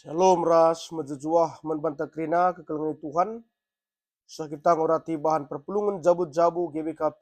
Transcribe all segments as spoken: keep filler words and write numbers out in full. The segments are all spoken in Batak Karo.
Shalom ras mejuah-juah man banta kerina kekelengen Tuhan. Seh kita ngurati bahan perpulungen jabu-jabu G B K P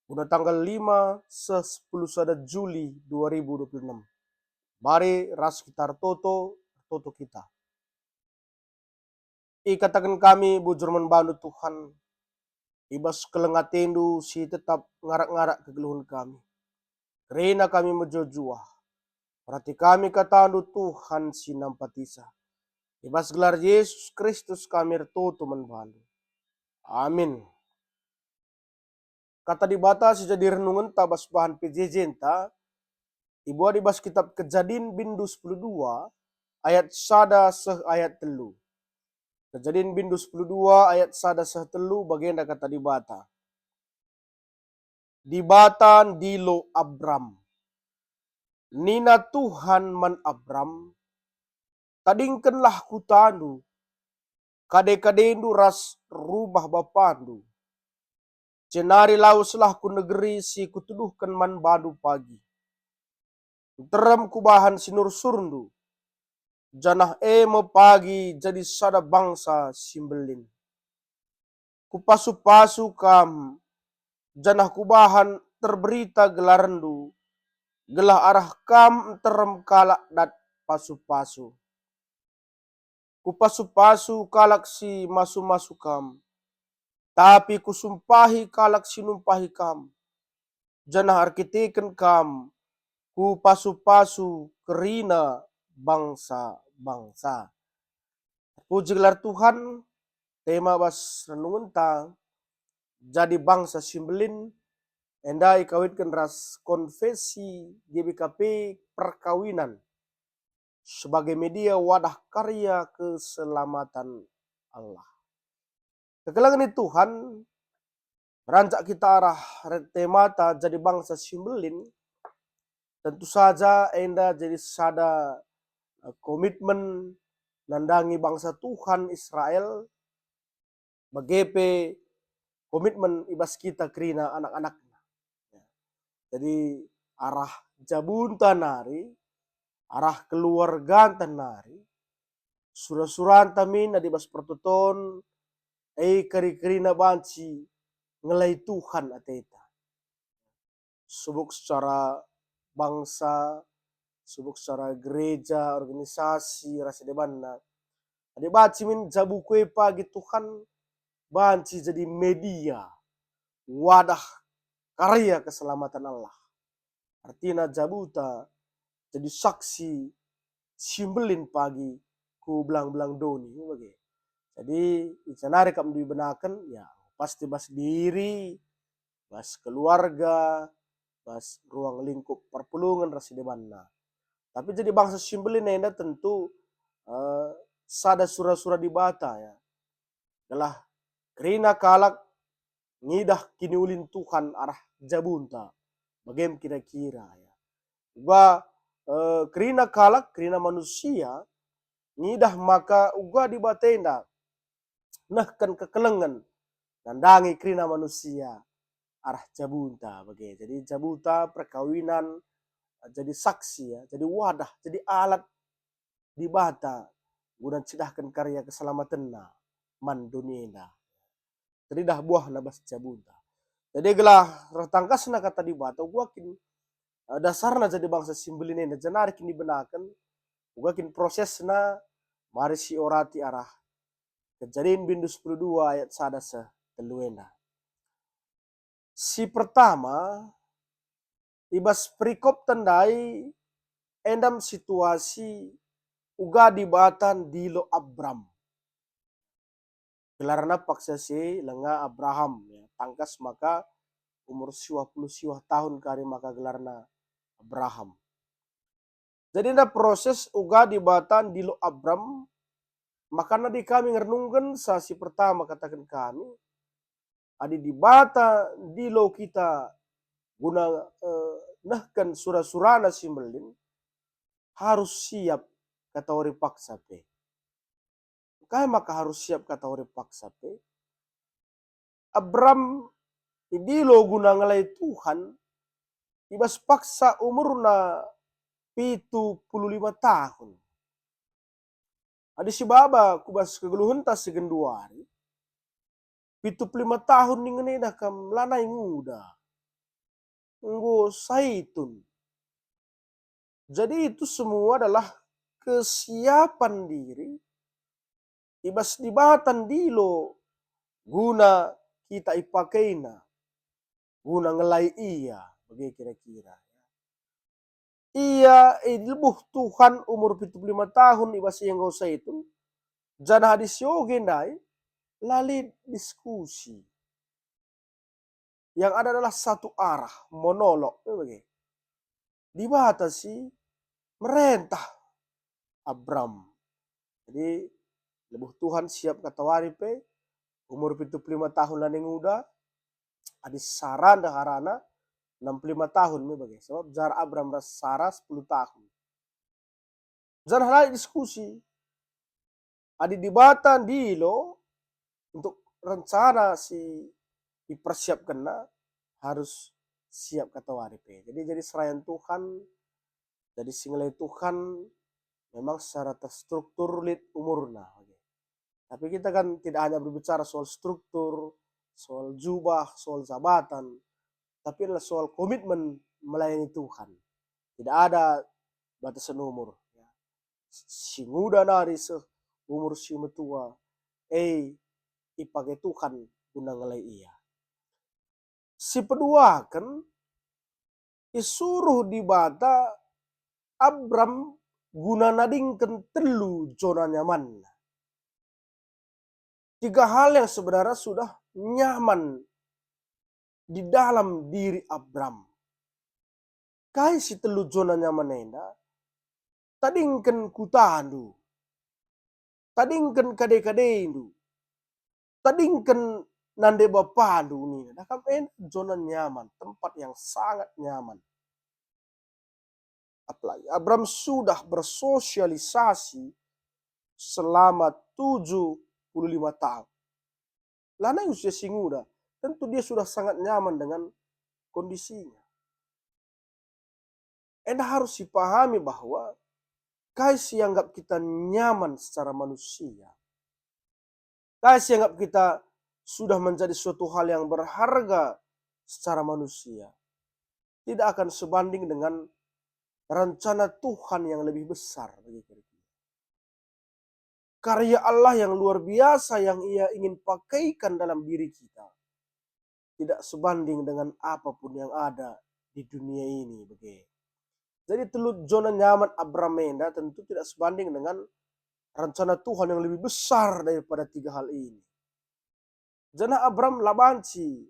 guna tanggal lima seh sepuluh sada Juli dua ribu dua puluh enam. Mari ras kita ertoto, ertoto kita. Ikataken kami bujur man bandu, Tuhan, i bas keleng atendu si tetap ngarak-ngarak kegeluhen kami. Kerina kami mejuah-juah. Perhati kami katandu, Tuhan si nampatisa. I bas gelar Yesus Kristus kami ertoto man bandu. Amin. Kata Dibata si jadi renungenta bas bahan P J J-nta, ibuat i bas kitab Kejadin bindu sepuluh dua ayat sada seh ayat telu. Kejadin bindu sepuluh dua ayat sada seh telu bagenda kata Dibata. Dibata ndilo Abram. Nina Tuhan man Abram, "Tadingkenlah kutandu, kade-kadendu ras rumah bapandu. Jenari laweslah ku negeri si kutuduhken man bandu pagi. Nterem kubahan sinursurndu, janah e me pagi jadi sada bangsa si mbelin. Kupasu-pasu kam, janah kubahan terberita gelarndu, gelah arah kam nterem kalak dat pasu-pasu. Kupasu-pasu kalak si masu-masu kam, tapi kusumpahi kalak si numpahi kam, janah erkiteken kam kupasu-pasu kerina bangsa-bangsa." Puji gelar Tuhan, tema bas renungenta, jadi bangsa si mbelin, enda ikawitken ras konvensi G B K P perkawinan sebagai media wadah karya keselamatan Allah. Kekelengen Tuhan, beranjak kita arah temata jadi bangsa si mbelin, tentu saja enda jadi sada, eh, komitmen nandangi bangsa Tuhan Israel, bage pe komitmen i bas kita kerina anak-anakna. Ya. Jadi, arah jabunta nari, arah keluarganta nari, sura-suranta min adi bas pertoton, e keri-kerina banci ngelai Tuhan ateta. Subuk secara bangsa, subuk secara gereja, organisasi, ras debanna. Adi banci min jabu kue pagi Tuhan banci jadi media, wadah karya keselamatan Allah. Artina jabuta jadi saksi si mbelin pagi ku belang-belang doni, bage. Jadi, icanari kap dibenaken, ya, pasti bas diri, bas keluarga, bas ruang lingkup perpulungen ras debanna. Tapi jadi bangsa si mbelin enda tentu, eh, sada sura-sura Dibata, ya. Gelah kerina kalak ngidah kiniulin Tuhan arah jabunta. Bagem kira-kira, ya. Uga, eh, kerina kalak, kerina manusia, ngidah maka uga Dibata enda nehken kekelengen nandangi kerina manusia arah jabunta bage. Jadi jabuta perkawinan, eh, jadi saksi, ya, jadi wadah, jadi alat Dibata guna ncidahken karya keselamatenNa man doni enda. Teridah buahna bas jabunta. Jadi gelah reh tangkasna kata Dibata, uga kin, eh, dasarna jadi bangsa si mbelin enda, jenari kin ibenaken, uga kin prosesna, mari siorati arah Kejadin bindu sepuluh dua ayat sada seh telu enda. Si pertama, i bas perikopta ndai endam situasi uga Dibata ndilo Abram. Gelarna paksa si langa Abraham, ya, tangkas maka umur siwah puluh siwah tahun kari maka gelarna Abraham. Jadi enda proses uga Dibata ndilo Abram, maka nadi kami ngernungken sa si pertama kataken kami, adi Dibata ndilo kita guna, eh, nehken sura-surana si mbelin, harus siap katawari paksa pe. Engkai maka harus siap katawari paksa pe? Abram idilo guna ngelai Tuhan i bas paksa umurna pitu puluh lima tahun. Adi sibaba ku bas kegeluhenta si genduari, pitu puluh lima tahun ningen enda kam lanai nguda. Enggo saitun. Jadi itu semua adalah kesiapan diri i bas Dibata ndilo guna kita ipakeina, guna ngelai Ia, bage kira-kira. Ia ilebuh Tuhan umur pitu puluh lima tahun i bas ia enggo saitun, janah adi sioge ndai, la lit diskusi. Yang ada adalah satu arah, monolog, ya bage. Dibata si merentah Abram. Jadi, lebuh Tuhan siap katawari pe, umur pitu puluh lima tahun lanai nguda, adi Sara ndeharana, enam puluh lima tahun me bage. Sebab jarak Abram ras Sara sepuluh tahun. Janah lit diskusi. Adi Dibata ndilo untuk rencana si ipersiapkenna, harus siap katawari pe. Jadi, jadi serayan Tuhan, jadi si ngelai Tuhan memang secara terstruktur lit umurna. Tapi kita kan tidak hanya berbicara soal struktur, soal jubah, soal jabatan, tapi adalah soal komitmen melayani Tuhan. Tidak ada batasan umur. Si nguda nari seh umur si metua, e ipake Tuhan guna ngelai ia. Si peduaken, isuruh Dibata Abram guna nadingken telu jona nyamanna. Tiga hal yang sebenarnya sudah nyaman di dalam diri Abram. Kai si telu jona nyaman enda? Tadingken kutandu, tadingken kade-kadendu, tadingken nande bapandu, nina. Nah, kam enda zona nyaman, tempat yang sangat nyaman. Apalagi Abram sudah bersosialisasi selama tujuh puluh lima tahun. Lanai usia si nguda, tentu dia sudah sangat nyaman dengan kondisinya. Enda harus sipahami bahwa kai si ianggap kita nyaman secara manusia, kai si ianggap kita sudah menjadi suatu hal yang berharga secara manusia, tidak akan sebanding dengan rencana Tuhan yang lebih besar bagi diri kita. Karya Allah yang luar biasa yang Ia ingin pakaikan dalam diri kita tidak sebanding dengan apapun yang ada di dunia ini, bage. Jadi, telu jona nyaman Abram enda tentu tidak sebanding dengan rencana Tuhan yang lebih besar daripada tiga hal ini. Janah Abram la banci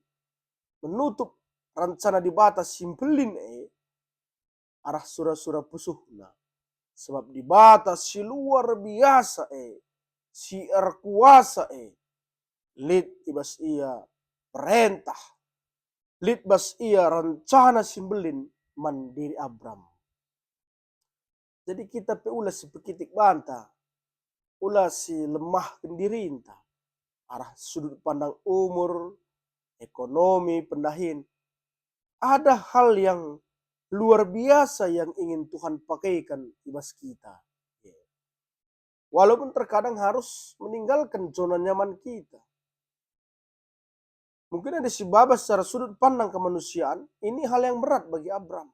menutup rencana Dibata si mbelin e arah sura-sura pusuhna. Sebab Dibata si luar biasa e, si erkuasa e, lit i bas ia perentah, lit bas ia rencana si mbelin man diri Abram. Jadi kita pe ula si pekitik banta, ula si lemahken dirinta, arah sudut pandang umur, ekonomi, pendahin. Ada hal yang luar biasa yang ingin Tuhan pakaikan i bas kita. Walaupun terkadang harus meninggalkan zona nyaman kita. Mungkin ada si baba secara sudut pandang kemanusiaan, ini hal yang berat bagi Abram.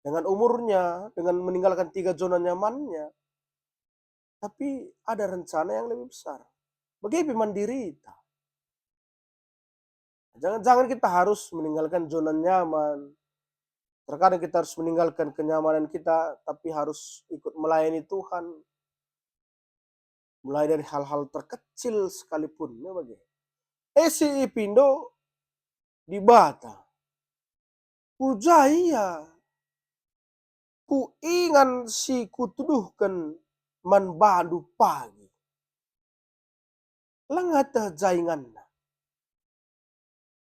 Dengan umurnya, dengan meninggalkan tiga zona nyamannya, tapi ada rencana yang lebih besar. Bage pe man dirita. Jangan-jangan kita harus meninggalkan zona nyaman. Terkadang kita harus meninggalkan kenyamanan kita, tapi harus ikut melayani Tuhan. Mulai dari hal-hal terkecil sekalipun, ya bage. E si ipindo Dibata. Ku ja ia, ku ingan si kutuduhken man bandu pagi. Langa teh ja inganna.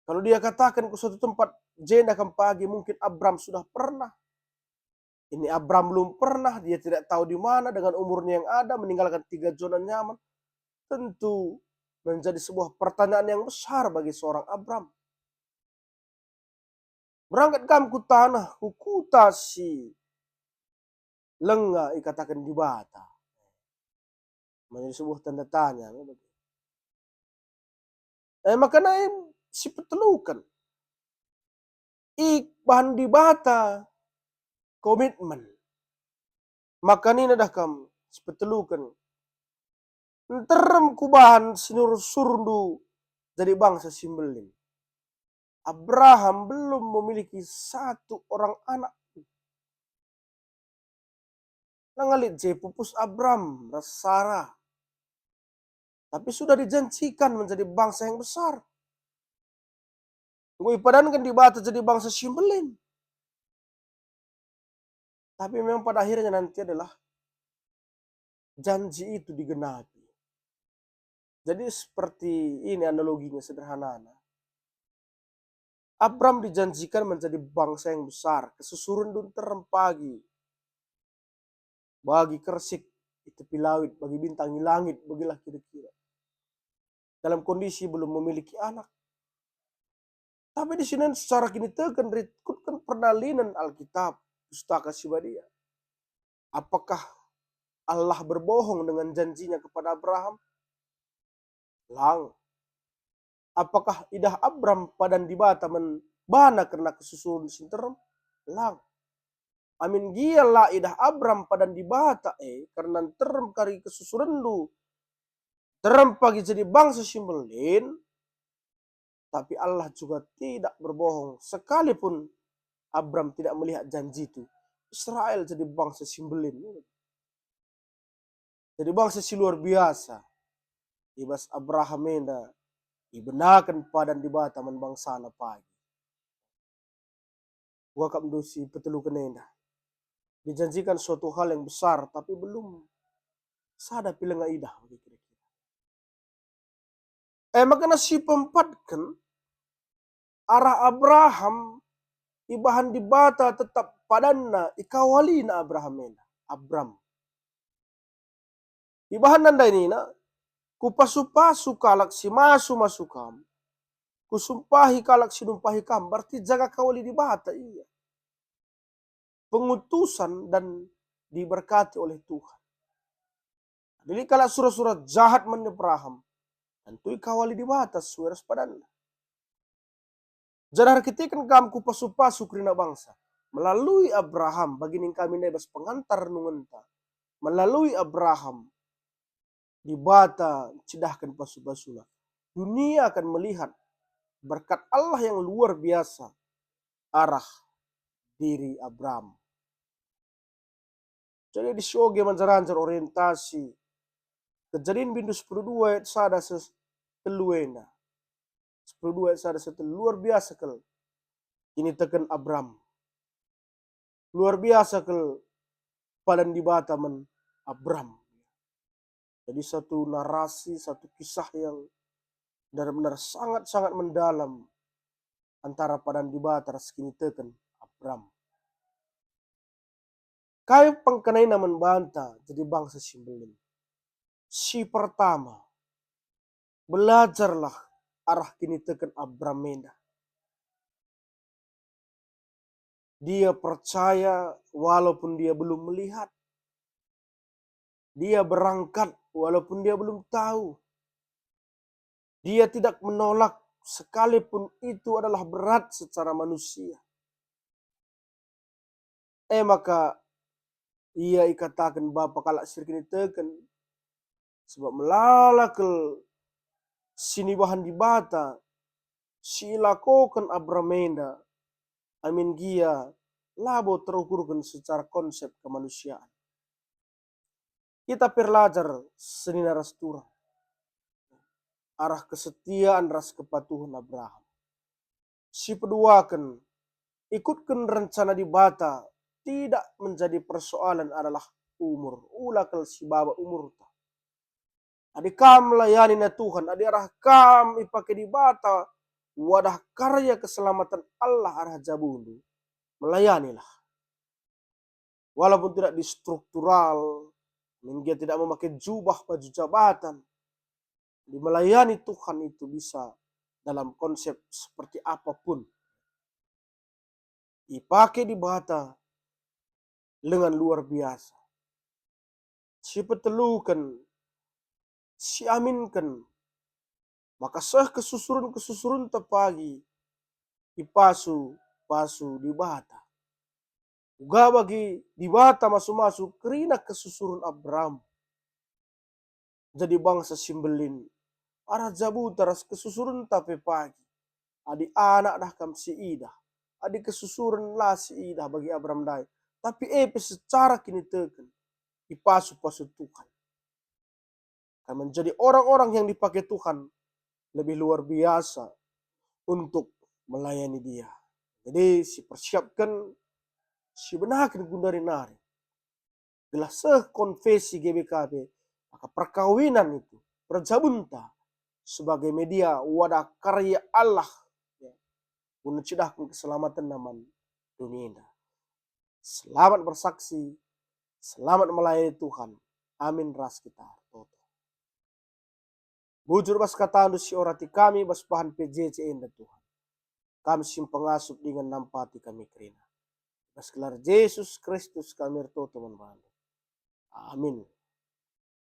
Kalau dia katakan ku suatu tempat, jenda kam pagi, mungkin Abram sudah pernah. Ini Abram belum pernah, dia tidak tahu di mana dengan umurnya yang ada, meninggalkan tiga zona nyaman. Tentu menjadi sebuah pertanyaan yang besar bagi seorang Abram. Berangkat kam ku tanah, ku kuta si langa ikataken Dibata. Menjadi sebuah tanda tanya. E, maka nai si peteluken, ibahan Dibata komitmen. Maka nina dah kam si peteluken, "Nterem kubahan si nurus-surndu jadi bangsa si mbelin." Abraham belum memiliki satu orang anak. Langa lit je pupus Abram ras Sara. Tapi sudah dijanjikan menjadi bangsa yang besar. Enggo ipadanken Dibata jadi bangsa si mbelin. Tapi memang pada akhirnya nanti adalah janji itu digenapi. Jadi seperti ini analoginya sederhanana. Abram dijanjikan menjadi bangsa yang besar, kesusuren dun terem pagi. Bagi kersik di tepi lawit, bagi bintang i langit, begilah kira-kira. Dalam kondisi belum memiliki anak. Tapi di sini secara kiniteken rikutken pernalinen Alkitab, Pustaka Si Badia. Apakah Allah berbohong dengan janjinya kepada Abraham? Lang. Apakah idah Abram padan Dibata man bana kerna kesusuren si nterem? Lang. Amin gia la idah Abram padan Dibata e kerna nterem kari kesusurenndu, nterem pagi jadi bangsa si mbelin, tapi Allah juga tidak berbohong, sekalipun Abram tidak melihat janji itu. Israel jadi bangsa si mbelin. Jadi bangsa si luar biasa. I bas Abraham enda ibenaken padan Dibata man bangsana pagi. Kuakapndu si peteluken enda. Dijanjikan suatu hal yang besar, tapi belum sada pe langa idah, kira-kira. E maka si peempatken, arah Abraham ibahan Dibata tetap padanna, ikawalina Abraham enda, Abram. Ibahanna ndai nina, "Kupasu-pasu kalak si masu-masu kam, kusumpahi kalak si numpahi kam," berarti jaga kawali Dibata ia. Pengutusan dan diberkati oleh Tuhan. Jadi kalak sura-sura jahat man Abraham, tentu ikawali Dibata sesuai ras padanna. Janah erkiteken kam kupasu-pasu kerina bangsa. Melalui Abraham, bagi nina kami ndai bas pengantar renungenta. Melalui Abraham, Dibata cidahken pasu-pasuna. Dunia akan melihat berkat Allah yang luar biasa arah diri Abraham. Jadi di sioge manjar-anjar orientasi Kejadin bindu sepuluh dua ayat sada seh telu enda. Sepuluh dua ayat sada seh telu, luar biasa kal kiniteken Abram. Luar biasa kal padan Dibata man Abram. Jadi satu narasi, satu kisah yang benar-benar sangat-sangat mendalam antara padan Dibata ras kiniteken Abram. Kai pengkenaina man banta jadi bangsa si mbelin? Si pertama, belajarlah arah kiniteken Abram enda. Dia percaya walaupun dia belum melihat. Dia berangkat walaupun dia belum tahu. Dia tidak menolak sekalipun itu adalah berat secara manusia. E maka ia ikataken bapa kalak si erkiniteken, sebab melala kal sinibahan Dibata si ilakoken Abram enda, amin gia labo terukurken secara konsep kemanusiaan. Kita perlajar senina ras turang arah kesetiaan ras kepatuhen Abraham. Si peduaken, ikutken rencana Dibata tidak menjadi persoalan adalah umur. Ula kal sibaba umurta. Adi kam melayani na Tuhan, adi arah kam ipake Dibata wadah karya keselamatan Allah arah jabundu, melayanilah. Walaupun tidak di struktural, mungkin tidak memakai jubah baju jabatan, di melayani Tuhan itu bisa dalam konsep seperti apapun. Ipake Dibata lengan luar biasa. Si peteluken, siaminken maka seh kesusuren-kesusurenta pagi ipasu-pasu Dibata. Uga bagi Dibata masu-masu kerina kesusuren Abraham jadi bangsa si mbelin, arah jabuta ras kesusurenta pe pagi. Adi anak dah kam si idah, adi kesusuren la si idah bagi Abraham ndai, tapi e pe secara kiniteken ipasu-pasu Tuhan. Kami menjadi orang-orang yang dipakai Tuhan lebih luar biasa untuk melayani Dia. Jadi, sipersiapken, sibenaken gundari nari. Gelah seh konfesi G B K P, maka perkawinan itu, perjabunta sebagai media wadah karya Allah, ya, guna cidahken keselamatenna man dunia enda. Selamat bersaksi, selamat melayani Tuhan. Amin ras kita ertoto. Bujur bas kataNdu si orati kami bas bahan P J J enda, Tuhan. Kam si mpengasup dingen nampati kami kerina. Bas gelar Jesus Kristus kami ertoto man bandu. Amin.